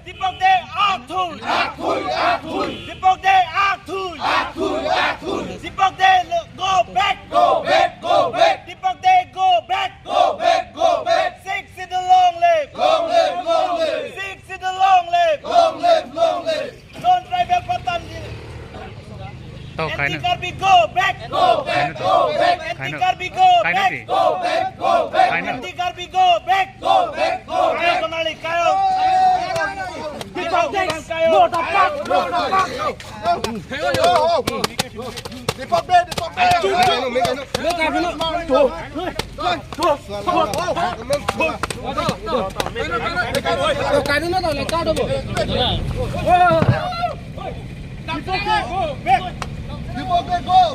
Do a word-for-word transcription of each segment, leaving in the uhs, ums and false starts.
Deepak Dey akthui! Akthui, akthui! Deepak Dey akthui! Akthui, akthui! Deepak Dey lo-, go back! Go back, go back! Deepak Dey go back! Go back, go back! Sixth Schedule long live! Long live, long live! Sixth Schedule long live! Long live, long live! Non-tribal patan di- To, kaina. Anti-Karbi go back! Go back, go back! Anti-Karbi go back! Kaina. Go back, go back! Kaina. Anti-Karbi go back! Go back, go back! Kayo, Sonali, kayo! Deepak Dey, kayo! Deepak Dey, Deepak Dey! Deepak Dey, go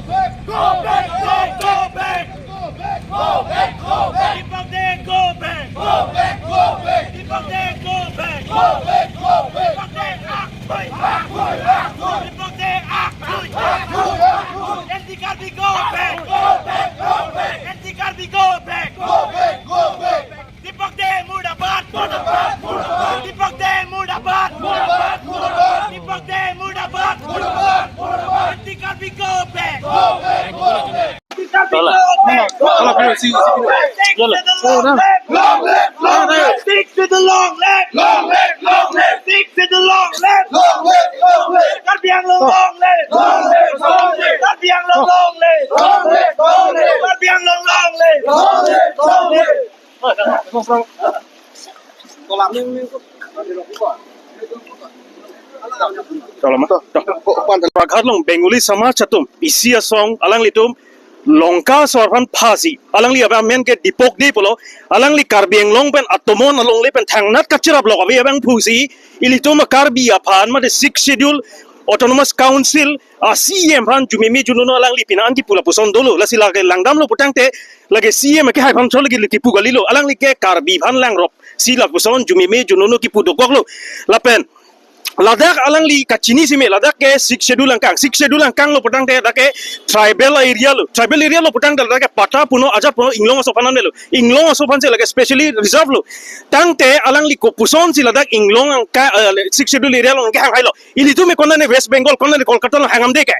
back! Go back, go back! Go back, go back! Deepak Dey, go back! Go back, go back! Deepak Dey, go back! Go back, go back! Deepak Dey, akthui! Akthui, akthui! Deepak Dey, akthui! Akthui, akthui! Anti-Karbi, go back! Go back, go back! Anti-Karbi, go back! Go back, go back! Deepak Dey murdabad! Murdabad! Murdabad! Deepak Dey murdabad! Murdabad! Murdabad! Deepak Dey murdabad! Murdabad! Murdabad! Anti-Karbi go back! Go back! Go back! Anti-Karbi go back! Go back! Go back! Sixth Schedule long live! Long live! Long live! Sixth Schedule long live! Long live! Long live! Sixth Schedule long live! Long live! Long live! Karbi Anglong long live! Long live! Long live! Karbi Anglong long live! Long live! Long live! Karbi Anglong long live! Long live! Long live! Howraghat along Bengali samaj atum isi asong alanglitum Lanka asor aphan phasi, alangli abang amen ke Deepak Dey pulo, alangli Karbi Anglong pen atomon alongle pen thangnat kachirap lok ave abang pusi, ilitum Karbi aphan mate Sixth Schedule Autonomous Council a C E M aphan jumeme junono alangli pina an kipu lapuson dolo, lasi lake langdamlo putangte lake C E M akehai aphan chot lake kipu kalilo, alangli ke Karbi aphan langrop si lapuson jumeme junono kipu dokoklo. Lapen ladak alangli kachini sime, ladak ke Sixth Schedule angkang, Sixth Schedule angkang lo putangte ladak ke tribal area lo, tribal area lo putangte ladak ke patta puno ajat puno inglong aso aphan lo, inglong aso aphan si lake specially reserve lo. Tangte alangli kopuson si ladak inglong angka, eh, Sixth Schedule area along kehang hailo. Ilitum me konane West Bengal, konane Kolkata along hangdamde ke.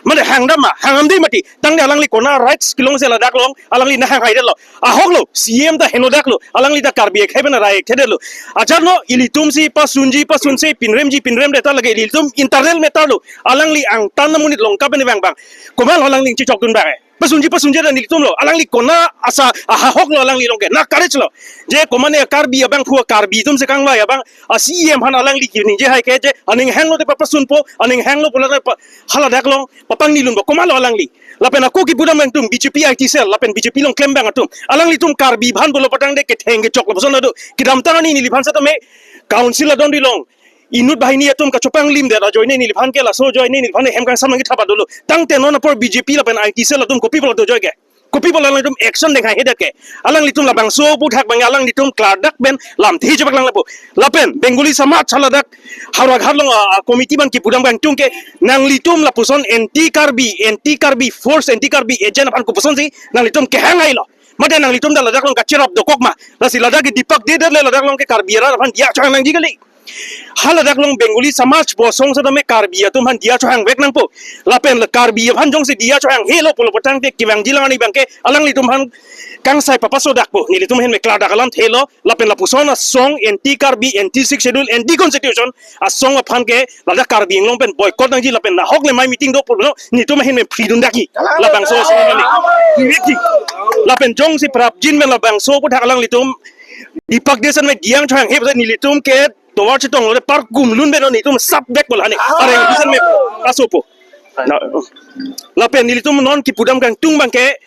Mane hangdam ma, hangdamde mati. Tangte alangli kona rights kelong si ladak along alangli nanghanghai detlo. Ahok lo, C E M ta henodaklo, alangli ta Karbi akhei pen arai akhei detlo. Acharno, ilitum si pasunji pasunse, pinremji pinremde ta lake ilitum internal matter lo. Alangli angtan amonit Lanka pen vang abang, komat alangli chichokdun abang? Pasunji pasunje ta nelitum lo, alangli kona asa ahahok lo alangli along ke, na courage lo. Je komane Karbi abang phu, Karbi atum si kangvai abang, a C E M aphan alangli keningje hai ke je, aning hanglo te papasunpo, aning hanglo pulo te pa-, haladak along papangni lunpo, komatlo alangli. Lapen ako kipudam atum B J P I T cell, lapen B J P along klem abang atum, alanglitum Karbi aphan pulo putangte ketheng kechok lapuson ado. Kedamtang arni neliphan setame council adon dilong inut banghini atum kachopanglimdet ajoine neliphan ke laso ajoine neliphan hem kangsam nangkethap dolo. Tangte non apor B J P lapen I T cell atum kopi pulo dojoi ke? Kopi pulo alanglitum action denghaihaidet ke? Alanglitum labangso aphuthak abang alanglitum klardak pen lamthe chepaklang lapo. Lapen Bengali samaj haladak Howraghat along, ah, committee abang kipudam abang atum ke, nanglitum lapuson anti Karbi, anti Karbi force, anti Karbi agent aphan kopuson si nanglitum kehang hailo? Mate nanglitum ta ladak along kachirap dokok ma? Lasi ladak ke Deepak Dey det le ladak along ke Karbi arat aphan diya chohang nangji kali. Haladak along Bengali samaj bosong setame Karbi atum aphan diya chohang vek nangpo. Lapen le Karbi aphan jongsi diya chohang helo pulo putangte kevangji lang arni abang ke alanglitum aphan kangsai papasodakpo. Nelitum ahin me klardak alamthe lo. Lapen lapuson asong anti Karbi, anti Sixth Schedule, anti Constitution asong aphan ke ladak Karbi Anglong pen boycott nangji lapen nahok le mai meeting do pulo nelitum ahin me phridun dakji. Labangso asong aphan ni. Direct ji. Lapen jongsi prapjin pen labangso aphuthak alanglitum Deepak Dey setame diya chohang he nelitum ke tovar chetong lo de par kumlun beno nelitum sap vek pulo hani. Are bisan me asopo. Na, lapen nelitum non kipudam kangtung abang ke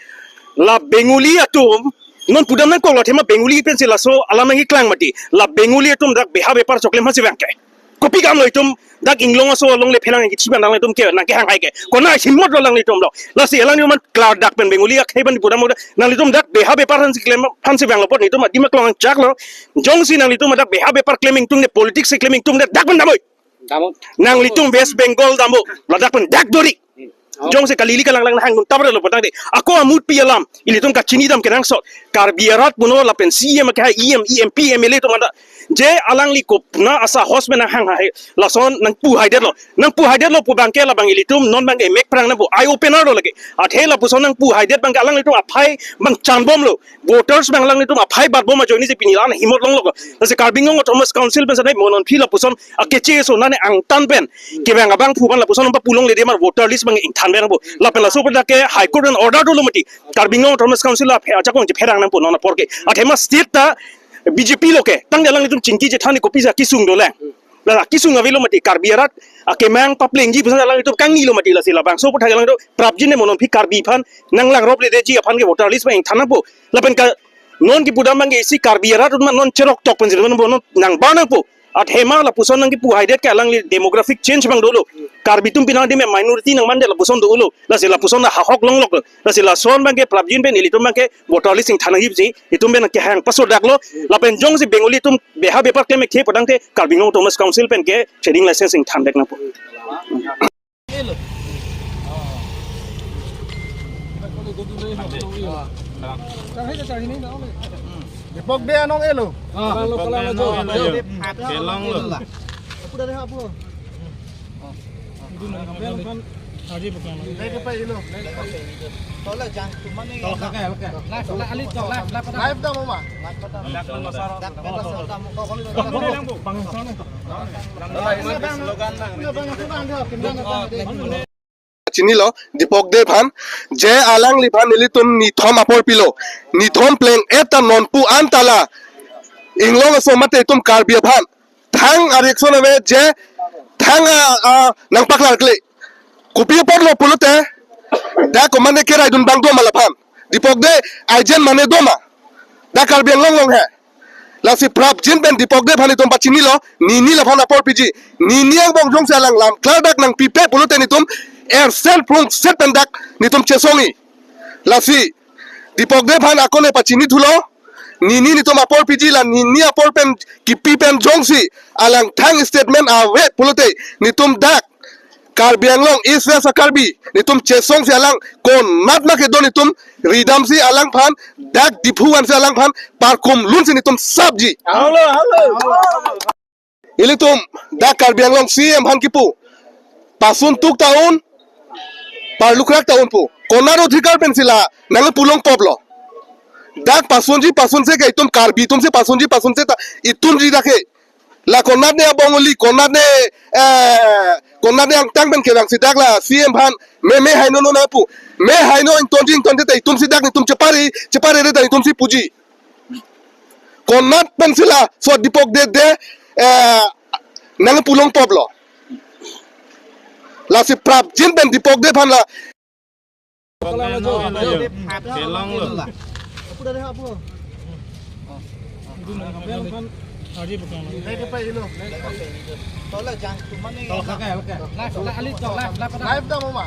la Bengali atum non pudam nangkok lo, athema Bengali pensi laso alam nangkeklang mati. La Bengali atum dak beha bepar choklem aphansi abang ke. Kopi kam lo itum dak inglong aso along le phelang kichi abang alanglitum ke nangkehang hai ke? Kona himmat lo alanglitum lo? Lasi alanglitum aphan klardak pen Bengali akhei aphan pudam lo, nanglitum dak beha bepar aphansi klem aphansi abang lo apot nelitum adim aklong chak lo. Jongsi nanglitum dak beha bepar klem ingtung de, politics si klem ingtung de, dak pen damnoi. Damnoi. Nanglitum West Bengal damnoi. Ladak pen dak dori. Jongsi kalili kalang lang hang tabre lo putangte, ako amutpi alam ilitum kachinidam kenangsot. Karbi arat puno lapen C E M ke hai E M, E M P, M L A atum anta je alangli kopna asa host pen hang hai lason nangpu haidetlo. Nangpu haidetlo pu abangke labang ilitum non abangke mek prang nangpu eye opener lo lake. Athe lapuson nangpu haidet abangke alanglitum aphai abang chanbomlo. Voters abang alanglitum aphai batbom ajoine si pini la-an ahimot longlo. Lasi Karbi Anglong Autonomous Council pen sanai mo non aphi lapuson akeche ason nane angtan pen kevang abangphu abang lapuson nangpapulongledetmar, voter list abang ingthan abang nangpo. Lapen laso pen ke High Court an order dolo mati. Karbi Anglong Autonomous Council la phe ajakong chepherang nangpo non apor ke. Athema state ta B J P lo ke. Tangte alanglitum chingki chethan ni kopisi akesung dolang. La kesung avelo mati, Karbi arat akemang paplengji puson alanglitum kangnilo mati. Lasi labangso aputhak alanglitum prapjin ne mo non aphi Karbi aphan nanglang ropledetji aphan ke voter list abang ingthan nangpo. Lapen ka non kipudam abangke isi Karbi arat atum non cheroktok pensi non bo non nangbar nangpo. Athema lapuson nangkipu haidet ke alangli demographic change abang dolo. Karbi atum pini adim minority nangmandet lapuson dolo. Lasi lapuson ahok longlok lo. Lasi lason abangke prapjin pen ilitum abangke voter list ingthan nangji pusi itum pen kehang pasodaklo. Lapen jongsi Bengali atum beha bepar klem ekthe putangte Karbi Anglong Autonomous Council pen ke trading license ingthan dek nangpo. Dipok de anong elo. Kelong lo. Live dah mama. Chinilo, Dipok de aphan, je alangliphan nelitum nithom apor pilo, nithom pleng-et ta nonpu an ta la Inglong aso mate itum Karbi aphan thang a-reaction ave, je thang a, a, nangpaklarkle. Kopi apotlo pulote, dak komatne keraidun abang doma laphan. Dipok de agent mane doma. Dak Karbi Anglong along he. Lasi prapjin pen Dipok de aphan itum pachinilo, nini laphan apor piji. Nini angbong jongsi alang lam klardak nangpipe pulote nelitum ersen prungset pen dak nelitum chesongji. Lasi Dipok de aphan ako ne pachinithulo, nini nelitum apor piji, la nini apor pen kipi pen jongsi alang thang statement ave pulote nelitum dak Karbi Anglong East West a-Karbi nelitum chesongsi alang konat ma kedo nelitum ridamsi alangphan dak Diphu vansi alangphan parkum lunsi nelitum sapji. Hello, hello. Ilitum dak Karbi Anglong C E M aphan kipu, pasun tuk ta un, parlukrak ta un pu. Konat odhikar pensi la nangpulongpoplo. Dak pasunji pasunse ke itum Karbi atumsi pasunji pasunse ta itumji dak ke. La konat ne a-Bengali, konat ne, eh, konat ne angtang pen kevangsi dak la C E M aphan me me haino no nangpu. Me haino ingtonji ingtonte ta itumsi dak nelitum chepare, cheparere ta itumsi puji. Konat pensi laso Dipok de de, eh, nangpulongpoplo. Lasi prapjin pen Dipok de aphan la. Kelong lo. Live dah mama.